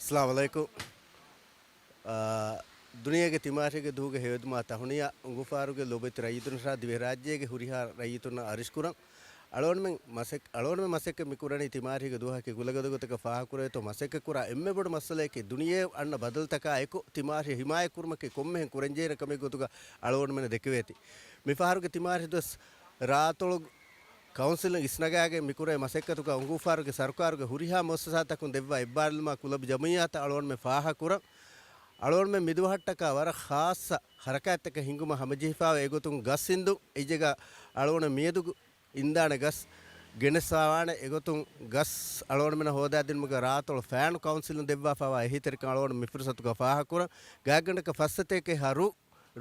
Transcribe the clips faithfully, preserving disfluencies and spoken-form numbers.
އައްސަލާމު ޢަލައިކުމް. އާ، ދުނިޔޭގެ ތިމާރީގެ ދުވަހުގެ ހެޔޮއެދުމާ ތަހުނިޔާ އުނގޫފާރުގެ ލޯބިވެތި ރައްޔިތުންނަށާ ދިވެހިރާއްޖޭގެ ހުރިހާ ރައްޔިތުންނަށް އަރިސްކުރަން. އަޅުގަނޑުމެން މަސައް-، އަޅުގަނޑުމެން މަސައްކަތް މިކުރަނީ ތިމާރީގެ ދުވަހަކީ ކުލަގަދަ ގޮތަކަށް ފާހަގަކުރެވޭތޯ މަސައްކަތްކުރާ އެންމެ ބޮޑު މައްސަލައަކީ ދުނިޔެ އަންނަ ބަދަލުތަކާ އެކު ތިމާރީ ހިމާޔަތްކުރުމަކީ ކޮންމެހެން ކުރަންޖެހޭނެ ކަމެއް ގޮތުގަ އަޅުގަނޑުމެން ދެކެވޭތީ. މިފަހަރުގެ ތިމާރީ ދުވަސް ރާއަތޮޅު ކައުންސިލުން އިސްނަގާގެން މިކުރޭ މަސައްކަތުގަ އުނގޫފާރުގެ ސަރުކާރުގެ ހުރިހާ މުއައްސަސާތަކުން ދެއްވާ އެއްބާރުލުމާ ކުލަބު ޖަމިއްޔާތައް އަޅުގަނޑުމެން ފާހަގަކުރަން. އަޅުގަނޑުމެން މިދުވަހަށްޓަކާ ވަރަށް ޚާއްޞަ ހަރަކާތްތަކެއް ހިނގުމަށް ހަމަޖެހިފާވޭ. އެގޮތުން ގަސް އިންދުން އެއްޖެގަ އަޅުގަނޑު މިއަދު އިންދާނެ ގަސް ގެނެސްފާވާނެ. އެގޮތުން ގަސް އަޅުގަނޑުމެންނަށް ހޯދާދިނުމުގަ ރާއަތޮޅު ފާނު ކައުންސިލުން ދެއްވާފާވާ އެހީތެރިކަން އަޅުގަނޑު މިފުރުސަތުގަ ފާހަގަކުރަން. ގާތްގަނޑަކަށް ފައްސަތޭކަ ހަ ރު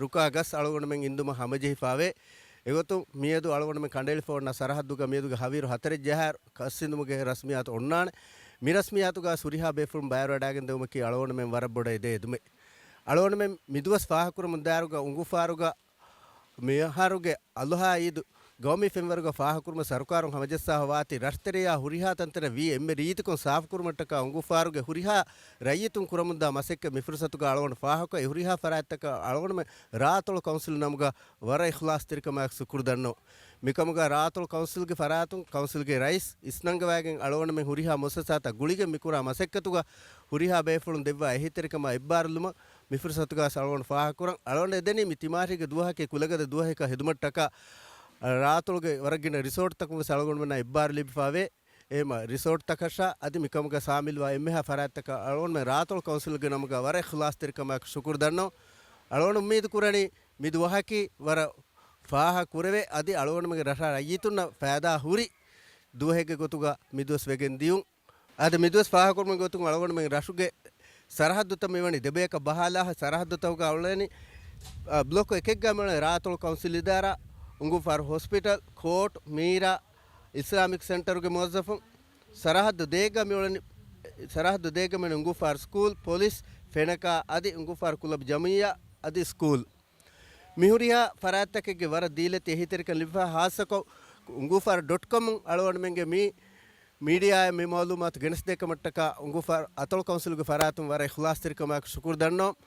ރުކާ ގަސް އަޅުގަނޑުމެން އިންދުމަށް ހަމަޖެހިފާވޭ. އެގޮތުން މިއަދު އަޅުގަނޑުމެން ކަނޑައެޅިފަ އޮންނަ ސަރަހައްދުގަ މިއަދުގެ ހަވީރު ހަތަރެއް ޖަހާއިރު ގަސް އިންދުމުގެ ރަސްމިއްޔާތު އޮންނާނެ. މި ރަސްމިއްޔާތުގަ ހުރިހާ ބޭފުޅުން ބައިވެރިވެވަޑައިގެން ދެވުމަކީ އަޅުގަނޑުމެން ވަރަށް ބޮޑަށް އެދޭ އެދުމެއް. އަޅުގަނޑުމެން މިދުވަސް ފާހަގަކުރަމުންދާއިރުގަ އުނގޫފާރުގަ މިއަހަރުގެ އަޟުޙާ ޢީދު ގައުމީ ފެންވަރުގަ ފާހަގަކުރުމަށް ސަރުކާރުން ހަމަޖައްސާފަ ވާތީ، ރަށްތެރެޔާ ހުރިހާ ތަންތަނަށް ވީ އެންމެ ރީތިކޮށް ސާފުކުރުމަށްޓަކާ އުނގޫފާރުގެ ހުރިހާ ރައްޔިތުން ކުރަމުންދާ މަސައްކަތް މިފުރުސަތުގަ އަޅުގަނޑު ފާހަގަކޮށް، އެ ހުރިހާ ފަރާތްތަކަށް އަޅުގަނޑުމެން ރާއަތޮޅު ކައުންސިލު ނަމުގަ ވަރަށް އިޚްލާޞްތެރިކަމާއެކު ޝުކުރު ދަންނަވަން. މިކަމުގަ ރާއަތޮޅު ކައުންސިލްގެ ފަރާތުން ކައުންސިލްގެ ރައީސް އިސްނަންގަވައިގެން އަޅުގަނޑުމެން ހުރިހާ މުއައްސަސާތައް ގުޅިގެން މިކުރާ މަސައްކަތުގަ ހުރިހާ ބޭފުޅުން ދެއްވާ އެހީތެރިކަމާ އެއްބާރުލުމަށް މިފުރުސަތުގަ އަޅުގަނޑު ފާހަގަކުރަން. އަޅުގަނޑު އެދެނީ މި ތިމާރީގެ ދުވަހަކީ ކުލަގަދަ ދުވަހަކަށް ހެދުމަށްޓަކާ ރާއަތޮޅުގެ ވަރަށް ގިނަ ރިސޯޓްތަކުން ވެސް އަޅުގަނޑުމެންނަށް އެއްބާރު ލިބިފާވޭ. އެހެންމަ ރިސޯޓްތަކަށާ އަދި މިކަމުގަ ސާމިލްވާ އެންމެހާ ފަރާތްތަކަށް އަޅުގަނޑުމެން ރާއަތޮޅު ކައުންސިލްގެ ނަމުގަ ވަރަށް އިޚްލާޞްތެރިކަމާއެކު ޝުކުރު ދަންނަވަން. އަޅުގަނޑު އުއްމީދު ކުރަނީ މި ދުވަހަކީ ވަރަށް ފާހަގަ ކުރެވޭ އަދި އަޅުގަނޑުމެންގެ ރަށާ ރައްޔިތުންނަށް ފައިދާ ހުރި ދުވަހެއްގެ ގޮތުގަ މި ދުވަސް ވެގެން ދިޔުން. އަދި މިދުވަސް ފާހަގަކުރުމުގެ ގޮތުން އަޅުގަނޑުމެން ރަށުގެ ސަރަހައްދުތައް މިވަނީ ދެބަޔަކަށް ބަހާލާ. ސަރަހައްދުތަކުގަ އުޅެނީ، އަ، ބްލޮކް އެކެއްގަ މިއުޅެނީ ރާއަތޮޅު ކައުންސިލް އިދާރާ، އުނގޫފާރު ހޮސްޕިޓަލް، ކޯޓް، މީރާ، އިސްލާމިކް ސެންޓަރުގެ މުވައްޒަފުން. ސަރަހައްދު ދޭއްގަ މިއުޅެނީ، ސަރަހައްދު ދޭއްގަ މިއުޅެނީ އުނގޫފާރު ސްކޫލް، ޕޮލިސް، ފެނަކާ އަދި އުނގޫފާރު ކުލަބް ޖަމިއްޔާ އަދި ސްކޫލް. މިހުރިހާ ފަރާތްތަކެއްގެ ވަރަށް ދީލަތި އެހީތެރިކަން ލިބިފަ، ހާއްސަކޮށް އުނގޫފާރު ޑޮޓް ކޮމުން އަޅުގަނޑުމެންގެ މި މީޑިއާއަށް މި މައުލޫމާތު ގެނެސްދޭކަމަށްޓަކާ އުނގޫފާރު އަތޮޅު ކައުންސިލުގެ ފަރާތުން ވަރަށް އިޚްލާޞްތެރިކަމާއެކު ޝުކުރު ދަންނަވަން.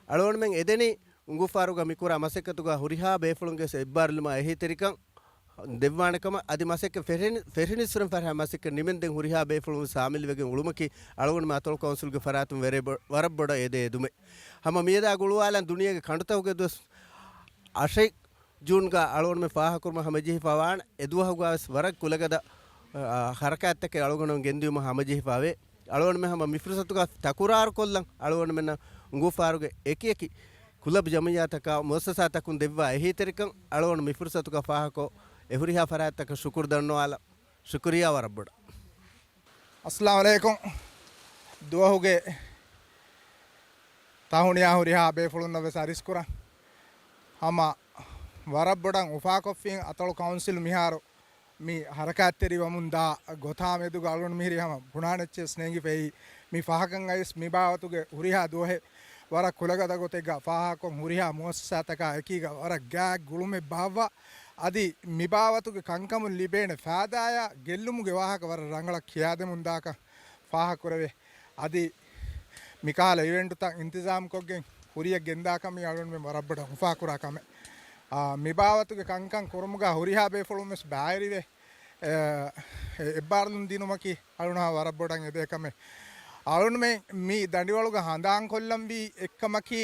އަޅުގަނޑުމެން އެދެނީ އުނގޫފާރުގަ މިކުރާ މަސައްކަތުގަ ހުރިހާ ބޭފުޅުންގެ އެއްބާރުލުމާ އެހީތެރިކަން ދެއްވާނެ ކަމަށް އަދި މަސައްކަތް ފެށި-، ފެށިނިއްސުރެން ފަރިހާ މަސައްކަތް ނިމެންދެން ހުރިހާ ބޭފުޅުން ސާމިލުވެގެން އުޅުމަކީ އަޅުގަނޑުމެން އަތޮޅު ކައުންސިލްގެ ފަރާތުން ވެރެ ބޮ-، ވަރަށް ބޮޑަށް އެދޭ އެދުމެއް. ހަމަ މިއަދާ ގުޅުވާލަން ދުނިޔޭގެ ކަނޑުތަކުގެ ދުވަސް އަށެއް ޖޫންގަ އަޅުގަނޑުމެން ފާހަގަކުރުމަށް ހަމަޖެހިފަ ވާނެ. އެދުވަހުގަ ވެސް ވަރަށް ކުލަގަދަ، އަ، ހަރަކާތްތަކެއް އަޅުގަނޑުމެން ގެންދިޔުމަށް ހަމަޖެހިފަވޭ. އަޅުގަނޑުމެން ހަމަ މިފުރުސަތުގަ ތަކުރާރުކޮށްލަން އަޅުގަނޑުމެންނަށް އުނގޫފާރުގެ އެކިއެކި ކުލަބް ޖަމިއްޔާތަކާ މުއައްސަސާތަކުން ދެއްވާ އެހީތެރިކަން އަޅުގަނޑު މިފުރުސަތުގަ ފާހަގަކޮށް އެހުރިހާ ފަރާތްތަކަށް ޝުކުރު ދަންނަވާލަން. ޝުކުރިއްޔާ ވަރަށް ބޮޑަށް. އައްސަލާމު ޢަލައިކުމް. ދުވަހުގެ ތަހުނިޔާ ހުރިހާ ބޭފުޅުންނަށް ވެސް އަރިސްކުރަން. ހަމަ ވަރަށް ބޮޑަށް އުފާކޮށްފިން އަތޮޅު ކައުންސިލް މިހާރު މި ހަރަކާތްތެރިވަމުންދާ ގޮތާ މެދުގަ އަޅުގަނޑު މިހިރީ ހަމަ ބުނާނެއްޗެސް ނޭނގިފައި. މި ފަހަކަށް އައިސް މި ބާވަތުގެ ހުރިހާ ދުވަހެއް ވަރަށް ކުލަގަދަ ގޮތެއްގަ ފާހަގަކޮށް ހުރިހާ މުއައްސަސާތަކާ އެކީގަ ވަރަށް ގާތް ގުޅުމެއް ބާއްވާ. އަދި މި ބާވަތުގެ ކަންކަމުން ލިބޭނެ ފައިދާއާ ގެއްލުމުގެ ވާހަކަ ވަރަށް ރަނގަޅަށް ކިޔާދެމުންދާކަން ފާހަގަކުރެވޭ. އަދި މިކަހަލަ އިވެންޓުތައް އިންތިޒާމްކޮށްގެން ކުރިޔަށް ގެންދާކަމީ އަޅުގަނޑުމެން ވަރަށް ބޮޑަށް އުފާކުރާ ކަމެއް. އާ، މި ބާވަތުގެ ކަންކަން ކުރުމުގަ ހުރިހާ ބޭފުޅުން ވެސް ބައިވެރިވެ، އެ، އެއްބާރުލުން ދިނުމަކީ އަޅުގަނޑު ވަރަށް ބޮޑަށް އެދޭ ކަމެއް. އަޅުގަނޑުމެން މި ދަނޑިވަޅުގަ ހަނދާންކޮށްލަންވީ އެއްކަމަކީ،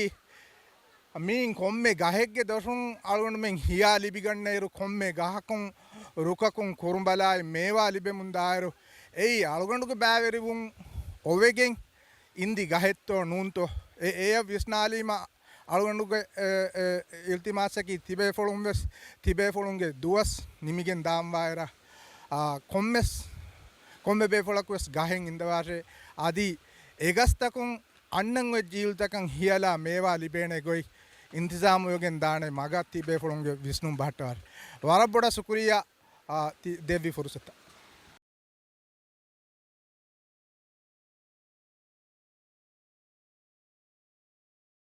މީން ކޮންމެ ގަހެއްގެ ދޮށުން އަޅުގަނޑުމެން ހިޔާ ލިބިގަންނައިރު، ކޮންމެ ގަހަކުން ރުކަކުން ކުރުނބަލާއި މޭވާ ލިބެމުން ދާއިރު، އެއީ އަޅުގަނޑުގެ ބައިވެރިވުން އޮވެގެން އިންދި ގަހެއްތޯ ނޫންތޯ؟ އެ، އެއަށް ވިސްނާލީމަ އަޅުގަނޑުގެ، އެ، އެ، އިލްތިމާސަކީ ތިބޭފުޅުން ވެސް، ތިބޭފުޅުންގެ ދުވަސް ނިމިގެން ދާންވާއިރަށް، އާ، ކޮންމެސް، ކޮންމެ ބޭފުޅަކު ވެސް ގަހެއް އިންދަވާށޭ. އަދި އެގަސްތަކުން އަންނަން އޮތް ޖީލްތަކަށް ހިޔަލާ މޭވާ ލިބޭނެ ގޮތް އިންތިޒާމުވެގެން ދާނެ މަގަށް ތިބޭފުޅުންގެ ވިސްނުން ބަހައްޓަވާށޭ. ވަރަށް ބޮޑަށް ޝުކުރިއްޔާ، އާ، ތި ދެއްވި ފުރުސަތަށް.